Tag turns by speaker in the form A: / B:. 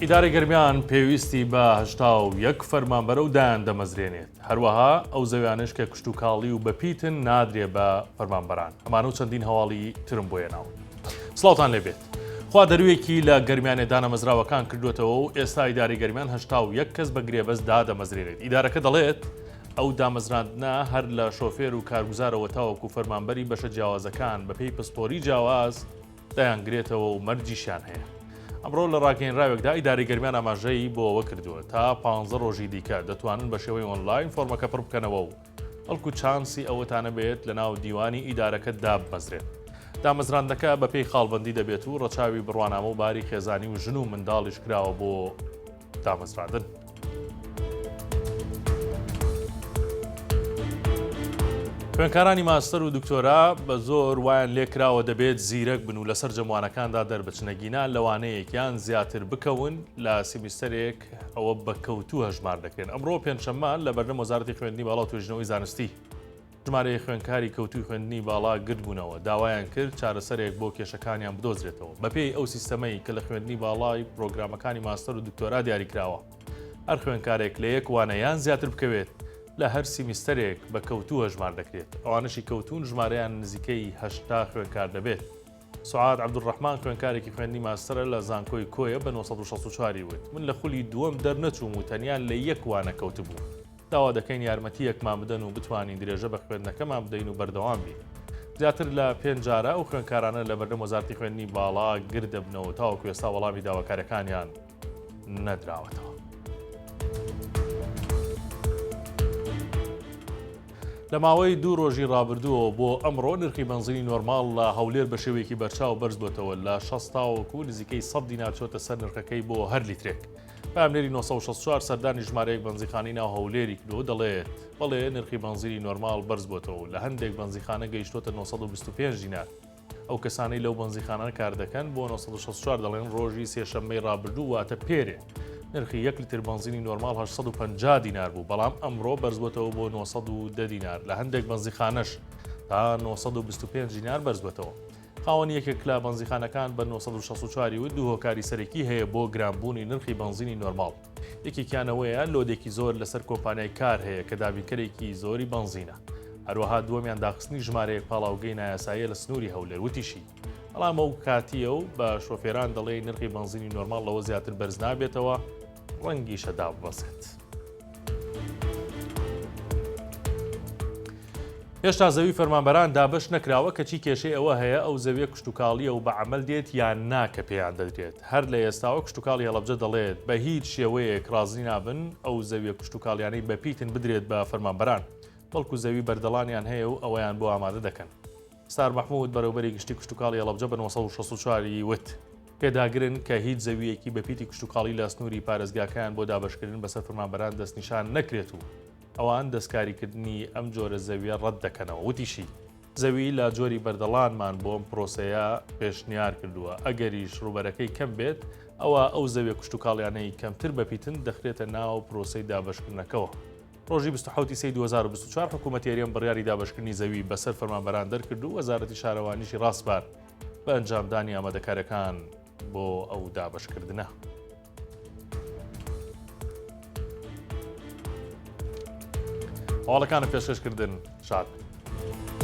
A: ئیدارەی گەرمیان پێویستی بە 81 فەرمانبەرە و دایان دەمەزرێنێت، هەروەها ئەو زەویانەش کە کشتوکاڵی و بەپیتن نادرێ بە فەرمانبەران. ئەمانە و چەندین هەواڵی ترم بۆ هێناون. سڵاوتان لێ بێت. خوا دەروویەکی لە گەرمیانێ دانەمەزراوەکان کردووەتەوە و ئێستا ئیدارەی گەرمیان 81 کەس بە گرێبەست دادەمەزرێنێت. ئیدارەکە دەڵێت، ئەو دامەزراندنە هەر لە شۆفێر و کارگوزارەوە تاوەکو فەرمانبەری بەشە جیاوازەکان بەپێی پسپۆری جیاواز دەیانگرێتەوە و مەرجیشیان هەیە. ئەمڕۆ لە ڕاگەیەنراوێکدا ئیدارەی گەرمیان ئاماژەی بۆ ئەوە کردووە تا پانزە ڕۆژی دیکە دەتوانن بە شێوەی ئۆنلاین فۆرمەکە پڕ بکەنەوە و بەڵکو چانسی ئەوەتان نەبێت لەناو دیوانی ئیدارەکە دابمەزرێن. دامەزراندنەکە بەپێی خاڵبەندی دەبێت و ڕەچاوی بڕوانامە و باری خێزانی و ژن و منداڵیش کراوە بۆ دامەزراندن. خوێندکارانی ماستەر و دکتۆرا بە زۆر وایان لێکراوە دەبێت زیرەک بن و لەسەر جەموانەکاندا دەربچنە گینا لەوانەیەکیان زیاتر بکەون لە سیمیستەرێک ئەوە بە کەوتوو هەژمار دەکرێن ئەمڕۆ پێنجشەممە لە بەردەم وەزارەتی خوێندنی باڵا و توێژینەوەی زانستی ژمارەیەک خوێندکاری کەوتووی خوێندنی باڵا گردبوونەوە، داوایان کرد چارەسەرێک بۆ کێشەکانیان بدۆزرێتەوە. بەپێی ئەو سیستەمەی کە لە خوێندنی باڵای پرۆگرامەکانی ماستەر و دکتۆرا دیاریکراوە، هەر خوێندکارێک لە یەک وانە یان زیاتر بکەوێت لە هەر سیمیستەرێک بە کەوتوو هەژمار دەکرێت، ئەوانەشی کەوتوون ژمارەیان نزیکەی 80 خوێندکار دەبێت. سوعاد عەبدولڕەحمان خوێندکارێکی خوێندنی ماستەرە لە زانکۆی کۆیە بە 964 ی وت، من لە خولی دووەم دەرنەچووم و تەنیا لە یەک وانە کەوتبووم. داوا دەکەین یارمەتییەکمان بدەن و بتوانین درێژە بە خوێندنەکەمان بدەین و بەردەوام بین. زیاتر لە پێنج جارە ئەو خوێندکارانە لە بەردەم وەزارەتی خوێندنی باڵا گرد دەبنەوە تاوەکو ئێستا وەڵامی داواکاریەکانیان نەدراوەتەوە. لە ماوەی دوو ڕۆژی ڕابردووەوە بۆ ئەمڕۆ نرخی بەنزینی نۆرماڵ لە هەولێر بە شێوەیەکی بەرچاو بەرزبووەتەوە لە 60 تاوەکو نزیکەی 100 دینار چۆتە سەر نرخەکەی بۆ هەر لیترێک. پەیامنێری 964 سەردانی ژمارەیەک بەنزیخانەی ناو هەولێری کردووە دەڵێت، بەڵێ نرخی بەنزینی نۆرماڵ بەرزبووەتەوە و لە هەندێک بەنزیخانە گەیشتووەتە 925 دینار. ئەو کەسانەی لەو بەنزیخانانە کار دەکەن بۆ 964 دەڵێن ڕۆژی سێشەممەی ڕابردوو واتە پێرێ نرخی یەک لیتر بەنزینی نۆرماڵ 850 دینار بوو بەڵام ئەمڕۆ بەرزبووەتەوە بۆ 910 دینار لە هەندێک بەنزیخانەش تا 925 دینار بەرزبووەتەوە. خاوەنی یەکێک لە بەنزیخانەکان بە 964 ی وت دوو هۆکاری سەرەکی هەیە بۆ گرانبوونی نرخی بەنزینی نۆرماڵ یەکێکیان ئەوەیە لۆدێکی زۆر لەسەر کۆمپانیای کار هەیە کە دابینکەرێکی زۆری بەنزینە هەروەها دووەمیان داخستنی ژمارەیەک پاڵاوگەی نایاساییە لە سنووری هەولێر وتیشی بەڵام ئەو کاتییە و بە شۆفێران دەڵێ نرخی بەنزینی نۆرماڵ لەوە زیاتر بەرز نابێتەوە ڕەنگیشە داببەزێت. هێشتا زەوی فەرمانبەران دابەش نەکراوە، کەچی کێشەی ئەوە هەیە ئەو زەویە کشتوکاڵییە و بە عەمەل دێت یان نا کە پێیان دەدرێت. هەر لە ئێستاوە کشتوکاڵی هەڵەبجە دەڵێت، بە هیچ شێوەیەک ڕازی نابن ئەو زەویە کشتوکاڵیانەی بەپیتن بدرێت بە فەرمانبەران، بەڵکو زەوی بەردەڵانیان هەیە و ئەوەیان بۆ ئامادە دەکەن. ستار مەحمود، بەڕێوەبەری گشتی کشتوکاڵی هەڵەبجە بە 964 ی وت، پێداگرن کە هیچ زەوییەکی بەپیتی کشتوکاڵی لە سنووری پارێزگاکەیان بۆ دابەشکردن بەسەر فەرمانبەران دەستنیشان نەکرێت و ئەوان دەستکاریکردنی ئەم جۆرە زەوییە ڕەت دەکەنەوە. وتیشی، زەوی لە جۆری بەردەڵانمان بۆ ئەم پرۆسەیە پێشنیار کردووە، ئەگەریش ڕووبەرەکەی کەم بێت، ئەوا ئەو زەویە کشتوکاڵیانەی کەمتر بەپیتن دەخرێتە ناو پرۆسەی دابەشکردنەکەوە. ڕۆژی 27 سەی 2024 حکوومەتی هەرێم بڕیاری دابەشکردنی زەوی بەسەر فەرمانبەران دەرکرد و وەزارەتی شارەوانیشی ڕاسپارد بە ئەنجامدانی ئامادەکاریەکان بۆ ئەو دابەشکردنە. هەواڵەکانم پێشکەشکردن شاد بن.